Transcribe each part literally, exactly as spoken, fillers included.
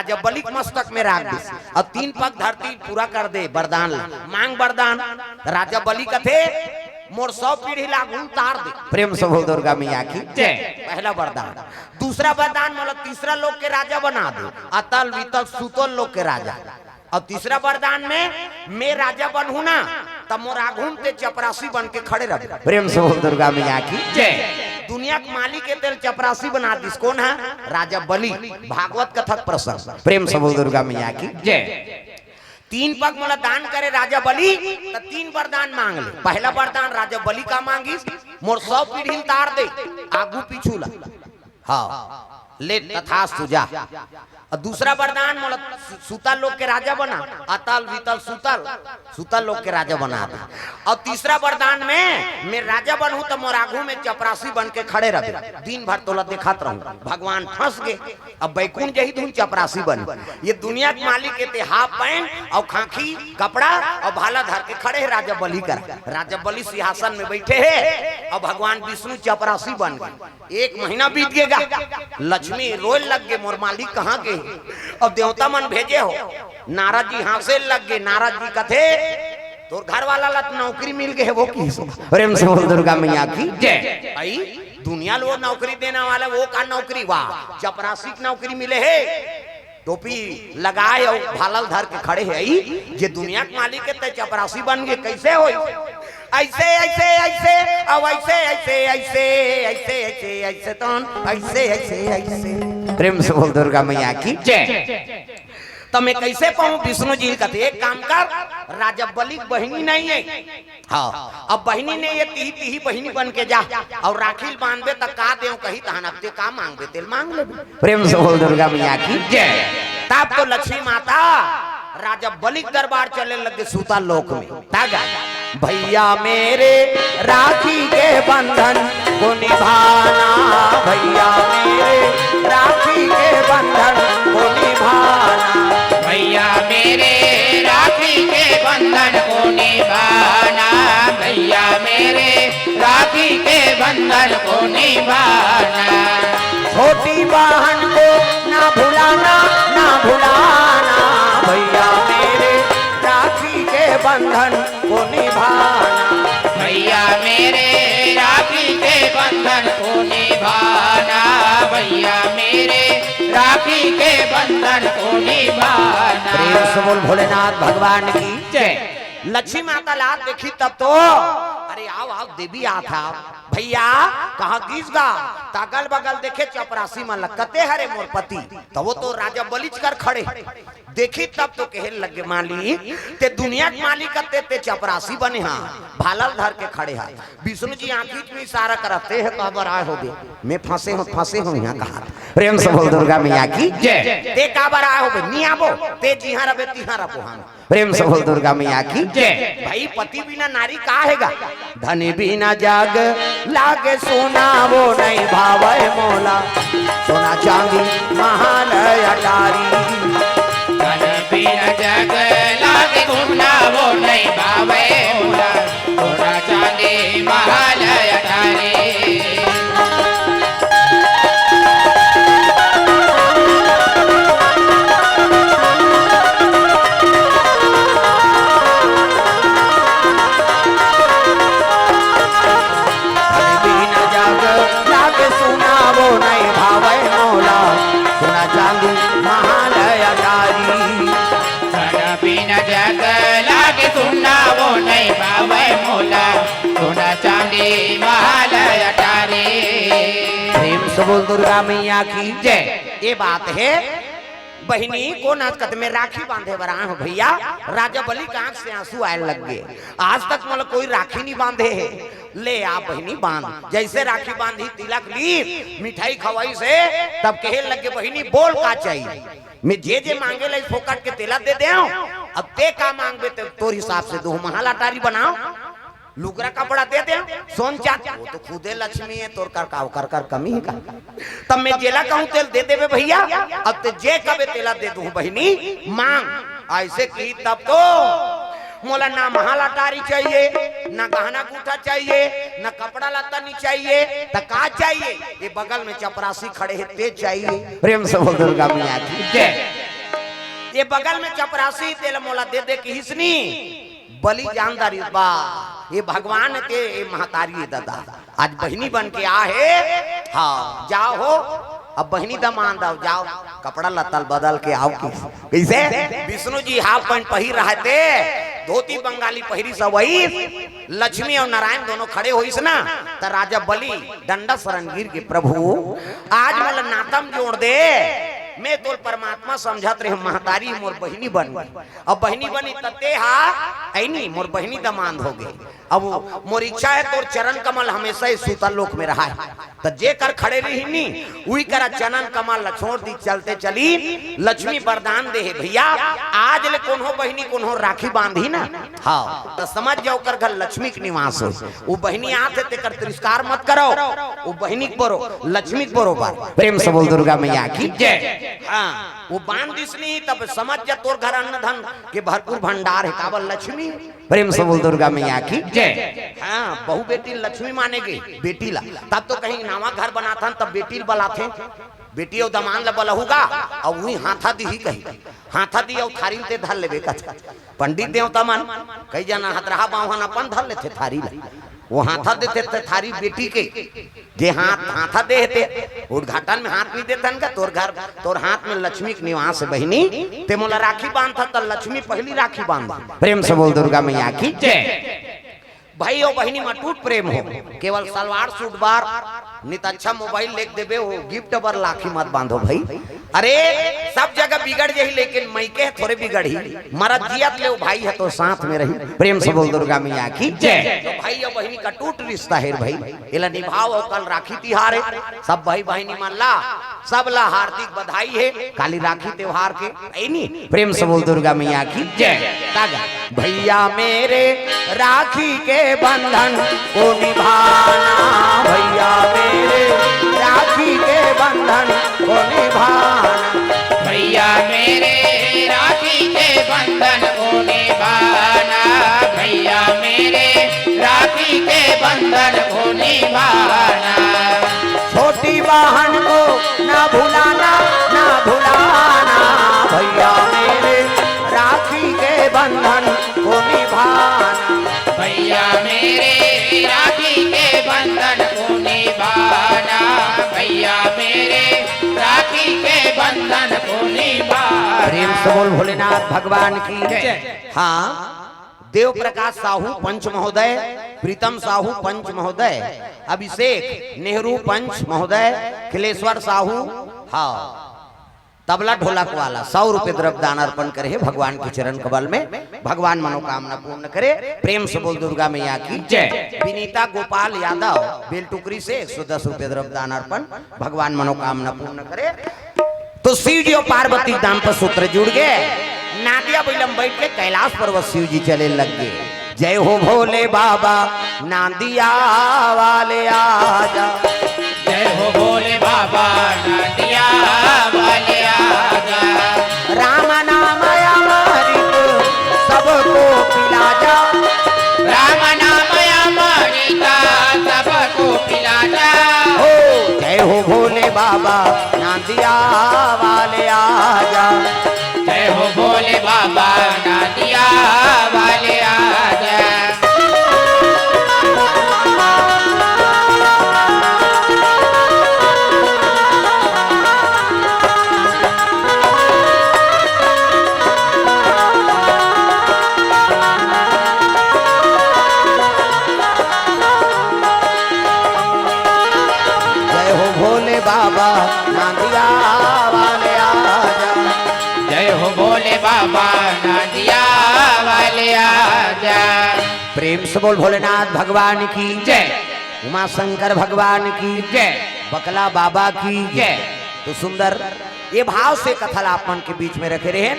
राजा बलि के मस्तक में राख दिस। अब तीन पग धरती पूरा कर दे वरदान ला, मांग वरदान। राजा बलि कथे, मोर सौ पीढ़ी ला आगू उतार दे। प्रेम से बोल दुर्गा मैया की जय। पहला वरदान। दूसरा वरदान, मोला तीसरा लोक के राजा बना दे, अतल वितल सुतल लोक के राजा। अब तीसरा वरदान में मैं राजा बनहूं ना, त मोर आगू में ते चपरासी बन के खड़े रह। प्रेम से बोल दुर्गा मैया की जय। दुनिया के मालिक हे, तेला चपरासी बना दिस। कोन हे? राजा बलि। भागवत कथा के प्रसंग। प्रेम से बोल दुर्गा मैया की जय। तीन पग मोला दान करे राजा बलि, त तीन वरदान मांग ले। पहला वरदान राजा बलि का मांगिस, मोर सौ पीढ़ी उतार दे, आगू पीछू ला। हाँ, ले तथास्तु जा। अउ दूसरा वरदान मोला सु-, सुतल लोक के राजा बना, अतल वितल सुतल, सुतल लोक के राजा बना दे। अउ तीसरा वरदान में मैं राजा बनहूं त मोर आगू में चपरासी बन के खड़े रह, दिन भर तोला देखत रहूं। भगवान फंस गे, अब बैकुंठ जही धुन चपरासी बन। ये दुनिया के मालिक हे ते हाफ पैंट अउ खाकी कपड़ा अउ भाला धर के खड़े हे राजा बलि करा। राजा बलि सिंहासन में बैठे हे अउ भगवान विष्णु चपरासी बन गे। एक महीना बीत गे गा, लक्ष्मी रोए लग गे, मोर मालिक कहाँ गे? अब देवता मन भेजे हो, नारद जी हाँसे लग गे। नारद जी कथे, तोर घर वाला ला त नौकरी मिल गे हे, वो की सो। प्रेम से बोल दुर्गा मैया की जय। भाई, दुनिया ला वो नौकरी देने वाला, वो का नौकरी? वाह, चपरासी के नौकरी मिले हे। टोपी लगाए अउ भाला ल धर के खड़े हे, "अई, जे दुनिया के मालिक हे, ते चपरासी बन गे, कैसे होई?" ऐसे, ऐसे, ऐसे, अब ऐसे, ऐसे, ऐसे, ऐसे, ऐसे, ऐसे, तौन, ऐसे, ऐसे, ऐसे। प्रेम से बोल दुर्गा मैया की जय। त मैं कैसे पाऊं विष्णु जी ल? कथे, एक काम कर, राजा बलि के बहिनी नहीं हे, हाँ, अब बहिनी नहीं हे, तिही तिही बहिनी बन के जा, अउ राखी ल बांधबे त का देंव कही, तहन अब ते का मांगबे, तेल मांग लेबे। प्रेम से बोल दुर्गा मैया की जय। तब तो लक्ष्मी माता राजा बलि के दरबार चले लगे सुतल लोक में। तागा, भैया मेरे राखी के बंधन को निभाना, भैया मेरे राखी के बंधन को निभाना। भैया मेरे राखी के बंधन को निभाना, भैया मेरे राखी के बंधन को निभाना। छोटी बहन को ना भुलाना, ना भुलाना, भैया मेरे राखी के बंधन को निभाना। भैया मेरे राखी के बंधन को निभाना, भैया मेरे राखी के बंधन को निभाना। प्रेम से बोल भोलेनाथ भगवान की जय। लक्ष्मी माता ला देखी तब तो, अरे आओ, आओ, देवी आत हे। भैया, कहाँ गिस गा? त अगल बगल देखे चपरासी मन ला, कथे हरे मोर पति, त वो तो राजा बलि के कर खड़े। देखी तब तो कहे लगे, मालिक, ते दुनिया के मालिक हस ते, ते चपरासी बने हा, भाला ल धर के खड़े हा। विष्णु जी आंखी में इशारा करत, ते हे काबर आए होबे? मैं फंसे हों, फंसे हों इहाँ कहा। प्रेम से बोल दुर्गा मैया की जय। ते काबर आए होबे? नी आबो, ते जिहाँ रबे तिहाँ रबो हम। प्रेम से बोल दुर्गा मैया की जय। भाई, पति बिना नारी का हे गा? धन बिना जग लागे सुना, वो नहीं भावे मोला सोना चांदी महल अटारी। धन बिना जग लागे सुना, वो नहीं भावे मोला सोना चांदी महल अटारी। बिन जग लागे सुना, वो नहीं भावे मोला सोना चांदी महल अटारी। धन बिन जग लागे सुना, वो नहीं भावे मोला सोना चांदी महल अटारी। प्रेम से बोल दुर्गा मैया की जय। ये बात हे बहिनी, कोन आज कत में राखी बांधे बर आए हों भैया? राजा बलि के आंख से आंसू आए लग गे। आज तक मोला कोई राखी नहीं बांधे हे। ले आ बहिनी, बांध। जैसे राखी बांधी, तिलक ली, मिठाई खवाइस, तब कहे लगे, बहिनी बोल का चाहिए? मैं जे जे मांगे ला फोकट के तेला दे देंव। अब ते का मांगबे ते तोर हिसाब से दूं, महल अटारी बनाओ, लुगरा कपड़ा दे देंव, सोन चांदी, वो तो खुदे लक्ष्मी हे, तोर कर का, ओकर कर कमी हे का? तब मैं जेला कहूं तेला दे देबे भैया, अब ते जे कबे तेला दे दूं बहिनी, मांग। ऐसे की तब तो मोला ना महल अटारी चाहिए, ना गहना गूंठा चाहिए, ना कपड़ा लत्ता नहीं चाहिए, त का चाहिए? ये बगल में चपरासी खड़े हे, ते चाहिए। प्रेम से बोल दुर्गा मैया की जय। ये बगल में चपरासी, तेला मोला दे दे किहिस नी। बलि जान डारिस बा, ये भगवान के, ये महतारी, ये ददा, आज बहिनी बन के आ हे। हाँ, जाव हो, अब बहिनी दमांद आव, जाव, कपड़ा लत्ता ल बदल के आव। किस, कइसे? विष्णु जी हाफ पैंट पहिर रहय ते, धोती बंगाली पहिरिस, वही लक्ष्मी अउ नारायण दोनों खड़े होइस ना, त राजा बलि डंडा सरन गिर के, "प्रभु, आज मोला नाता म जोड़ दे, मैं तोला परमात्मा समझत रहेंव, महतारी मोर बहिनी बन गे, अब बहिनी बनी त तेहा, अइनी, मोर बहिनी दमांद हो गे। अब मोर इच्छा हे तोर चरण कमल हमेशा ए सुतल लोक में रहय।" त जेकर खड़े रहिस नी, उही करा चरण कमल ल छोड़ दिस, चलते चलिस। लक्ष्मी वरदान दे हे भइया, आज ले कोनो बहिनी कोनो राखी बांधही ना, हाँ, त समझ जा ओकर घर लक्ष्मी के निवास होय। वो बहिनी आथे तेकर तिरस्कार मत करव, वो बहिनी के बरो, लक्ष्मी के बरोबर। प्रेम से बोल दुर्गा मैया की जय। हाँ, वो बांध दिस नी तब समझ जा तोर घर अन्न धन के भरपूर भंडार हे, काबर लक्ष्मी। प्रेम से बोल दुर्गा मैया की जय। हाँ, बहू बेटी लक्ष्मी माने गे, बेटी ला। तब तो कहीं नवा घर बनाथन, तब बेटी ल बलाथे, बेटी अउ दमांद ल बलहू गा, अउ उही हाथा दिही कही, हाथा दिही अउ थारी ल ते धर लेबे कथे। पंडित देवता मन, कई जना हथरहा बांह हन अपन धर लेथे थारी ल, वो हाथा देथे ते थारी बेटी के, जे हाथ, हाथा दे हे ते, उद्घाटन में हाथ नइ देथन का, तोर घर, तोर हाथ में लक्ष्मी के निवास हे बहिनी, ते मोला राखी बांधथा त लक्ष्मी पहिली राखी बांध। प्रेम से बोल दुर्गा मैया की जय। भाई अउ बहिनी म अटूट प्रेम हो, केवल सलवार सूट बर, नइ त अच्छा मोबाइल लेके देबे हो, गिफ्ट बर राखी मत बांधो भाई। अरे, सब जगह बिगड़ जाही, लेकिन मइके ह थोरे बिगड़ही। मरत जियत ले ओ भाई ह तो साथ में रही। प्रेम से बोल दुर्गा मैया की जय। तो भाई अउ बहिनी के अटूट रिश्ता हे रे भाई, एला निभाव। अउ कल राखी तिहार हे, सब भाई बहिनी मन ला, सब ला हार्दिक बधाई हे काली राखी त्योहार के, हे नी? प्रेम से बोल दुर्गा मैया की जय। तागा। भैया मेरे राखी के बंधन को निभाना, भैया मेरे राखी के बंधन को निभाना। भैया मेरे राखी के बंधन को निभाना, भैया मेरे राखी के बंधन को निभाना। छोटी बहन को ना भुलाना, ना भुलाना, भैया मेरे राखी के बंधन को निभाना। भैया मेरे राखी के बंधन को निभाना, भैया मेरे राखी के बंधन को निभाना। प्रेम से बोल भोलेनाथ भगवान की जय। हाँ, देव प्रकाश साहू पंच महोदय, प्रीतम साहू पंच महोदय, अभिषेक नेहरू पंच महोदय, खिलेश्वर साहू, हाँ, तबला ढोलक वाला सौ रुपये द्रव्य दान अर्पण करे हे भगवान के चरण कमल में। भगवान मनोकामना पूर्ण करे। प्रेम से बोल दुर्गा मैया की जय। विनीता गोपाल यादव बेलटुकरी से एक सौ दस रुपये द्रव्य दान अर्पण, भगवान मनोकामना पूर्ण करे। तो शिव जी अउ पार्वती के दाम्पत्य सूत्र जुड़ गे। नादिया बइला म बइठ के कैलाश पर्वत शिव जी चले लग गे। जय हो भोले बाबा, नांदिया वाले आजा। जय हो भोले बाबा, नांदिया वाले आजा। राम नाम अमृत सबको पिला जा। राम नाम अमृत सबको पिला जा। हो, जय हो भोले बाबा, नांदिया वाले आजा। जय हो भोले बाबा, नांदिया वाले आजा। जय हो भोले बाबा, नांदिया वाले आजा। जय हो भोले बाबा, नांदिया वाले आजा। प्रेम से बोल भोलेनाथ भगवान की जय। उमा शंकर भगवान की जय। बकला बाबा की जय। तो सुंदर ये भाव से कथा ला आप मन के बीच में रखे रहे,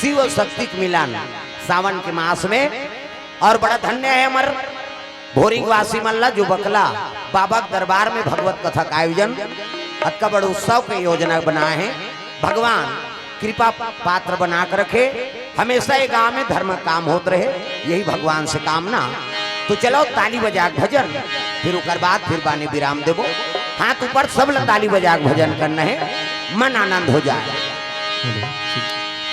शिव अउ शक्ति के मिलन सावन के मास में। अउ बड़ा धन्य हे हमर भोरिंग वासी मन ला, जो बकला बाबा के दरबार में भगवत कथा का आयोजन, अतका बड़ उत्सव के योजना बनाए हे। भगवान कृपा पात्र बना के रखे, हमेशा ये गांव में धर्म काम होत रहे, यही भगवान से कामना। तो चलो ताली बजा के भजन, फिर ओकर बाद फिर बानी विराम देबो। हाथ ऊपर, सब ला ताली बजा के भजन करना हे, मन आनंद हो जाए।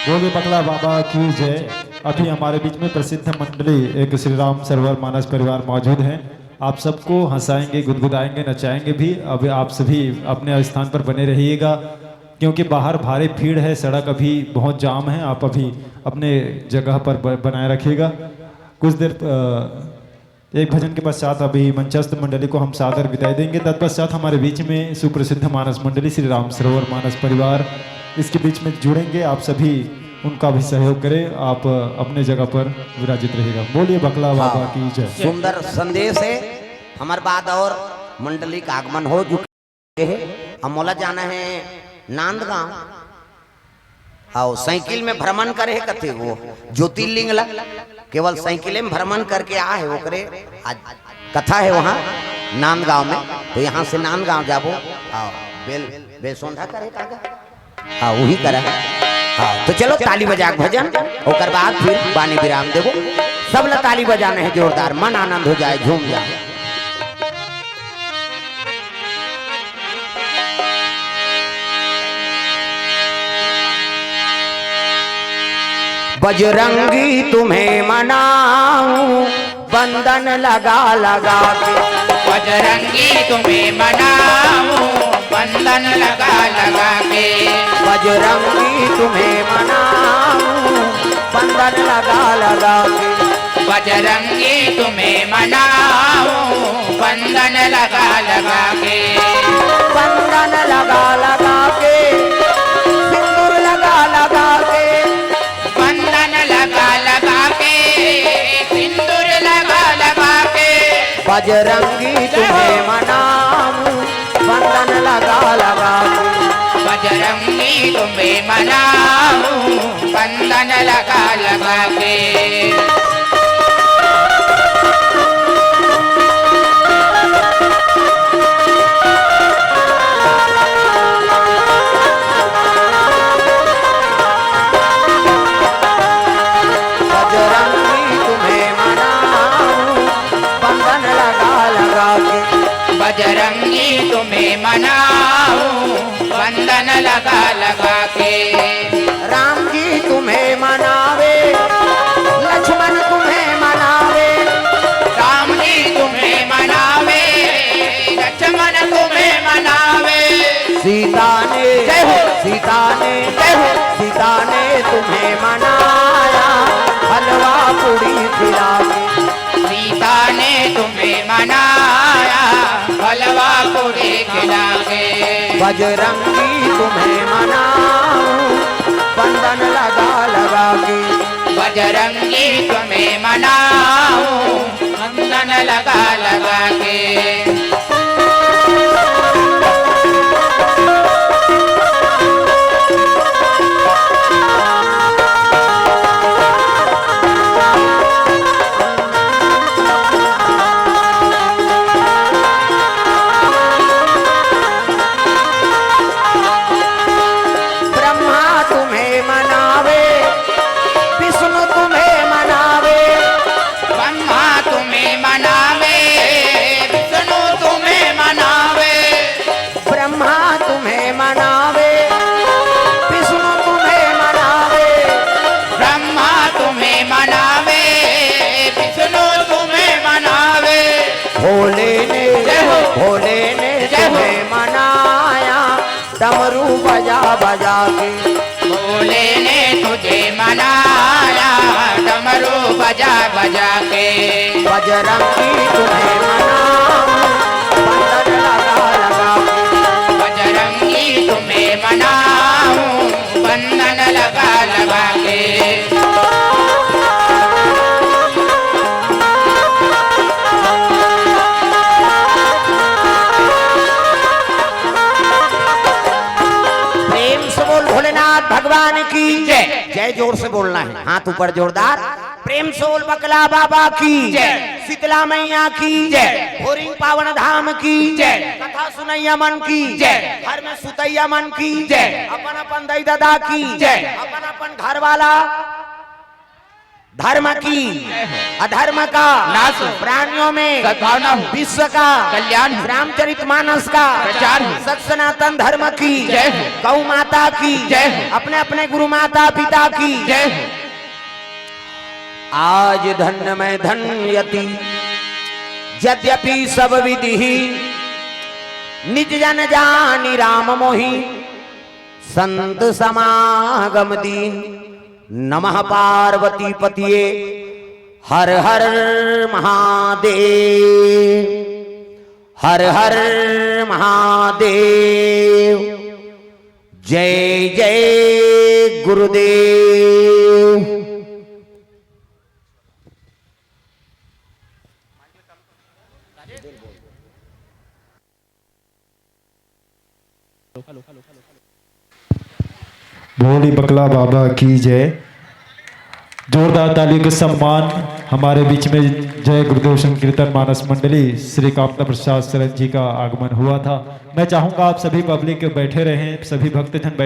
बोलिए बकला बाबा की जय। अभी हमारे बीच में प्रसिद्ध मंडली एक श्री राम सरोवर मानस परिवार मौजूद है। आप सबको हंसाएंगे, गुदगुदाएंगे, नचाएंगे भी। अब आप सभी अपने स्थान पर बने रहिएगा, क्योंकि बाहर भारी भीड़ है, सड़क अभी बहुत जाम है। आप अभी अपने जगह पर ब-, बनाए रखिएगा। कुछ देर, अ, एक भजन के पश्चात अभी मंचस्थ मंडली को हम सादर विदाई देंगे। तत्पश्चात हमारे बीच में सुप्रसिद्ध मानस मंडली श्री राम सरोवर मानस परिवार इसके बीच में जुड़ेंगे। आप सभी उनका भी सहयोग करें। आप अपने जगह पर विराजित रहिएगा। बोलिए बकला बाबा हाँ, की जय। सुंदर संदेश है। हमारे बाद और मंडली का आगमन हो चुके है। अब मोला जाना है नांदगांव। हाँ, साइकिल में भ्रमण करे हे कथे वो ज्योतिर्लिंग ला, केवल साइकिल में भ्रमण करके आ है ओकरे। आज कथा है वहाँ नांदगांव में, तो यहाँ से नांदगांव जाबो। हाँ, बेल बेसोंधा करे काका। हाँ, वही करा। हाँ, तो चलो ताली बजा के भजन, ओकर बाद फिर बानी विराम देबो। सब ला ताली बजाना है जोरदार, मन आनंद हो जाए, झूम जाए। बजरंगी तुम्हें मनाऊं, बंधन लगा लगा के। बजरंगी तुम्हें मनाऊं, बंधन लगा लगा के। बजरंगी तुम्हें मनाऊं, बंधन लगा लगा के। बजरंगी तुम्हें मनाऊं, बंधन लगा लगा के। बंधन लगा लगा के, सिंदूर लगा लगा के। बंधन लगा लगा के, सिंदूर लगा लगा के। बजरंगी तुम्हें मनाऊं, बंधन लगा लगा के। बजरंगी तुम्हें मनाऊं, बंधन लगा लगा के। बजरंगी तुम्हें मनाऊं, बंधन लगा लगा के। बजरंगी तुम्हें मनाऊं, बंधन लगा लगा के। राम जी तुम्हें मनावे, लक्ष्मण तुम्हें मनावे। राम जी तुम्हें मनावे, लक्ष्मण तुम्हें मनावे। सीता ने, जय हो। सीता ने, जय हो। सीता ने तुम्हें मनाया, हलवा पूड़ी खिला के। सीता ने तुम्हें मनाया, हलवा पूड़ी खिला के। बजरंगी तुम्हें मनाऊं, बंधन लगा लगा के। बजरंगी तुम्हें मनाऊं, बंधन लगा लगा के। ब्रह्मा तुम्हें मनावे, विष्णु तुम्हें मनावे। ब्रह्मा तुम्हें मनावे, विष्णु तुम्हें मनावे। ब्रह्मा तुम्हें मनावे, विष्णु तुम्हें मनावे। ब्रह्मा तुम्हें मनावे, विष्णु तुम्हें मनावे। भोले ने, जय हो। भोले ने, जय हो। तुम्हें मनाया, डमरू बजा बजा के। भोले ने तुझे मनाया, डमरू बजा बजा के। बजरंगी तुम्हें मनाऊं, बंधन लगा लगा के। बजरंगी तुम्हें मनाऊं, बंधन लगा लगा के। प्रेम से बोल भोलेनाथ भगवान की जय। जय जोर से बोलना है, हाथ ऊपर जोरदार। प्रेम से बोल बकला बाबा की जय। शीतला मैया की जय। भोरिंग पावन धाम की जय। कथा सुनैया मन की जय। घर में सुतैया मन की जय। अपन अपन दई ददा की जय। अपन अपन घर वाला धर्म की अधर्म का नाश हो। प्राणियों में सद्भावना हो। विश्व का कल्याण हो। रामचरित मानस का प्रचार हो। सत सनातन धर्म की जय हो। गौ माता की जय हो। अपने अपने गुरु माता पिता की जय हो। आज धन्य मैं धन्य यति, यद्यपि सब विधि ही, निज जन जानी राम मोहि, संत समागम दीन। नमः पार्वती पतिये, हर हर महादेव, हर हर महादेव। जय जय गुरुदेव। भोली बकला बाबा की जय। जोरदार तालियों के सम्मान। हमारे बीच में जय गुरुदेव संकीर्तन मानस मंडली श्री कामता प्रसाद शरण जी का आगमन हुआ था। मैं चाहूंगा आप सभी पब्लिक बैठे रहें, सभी भक्तजन बैठे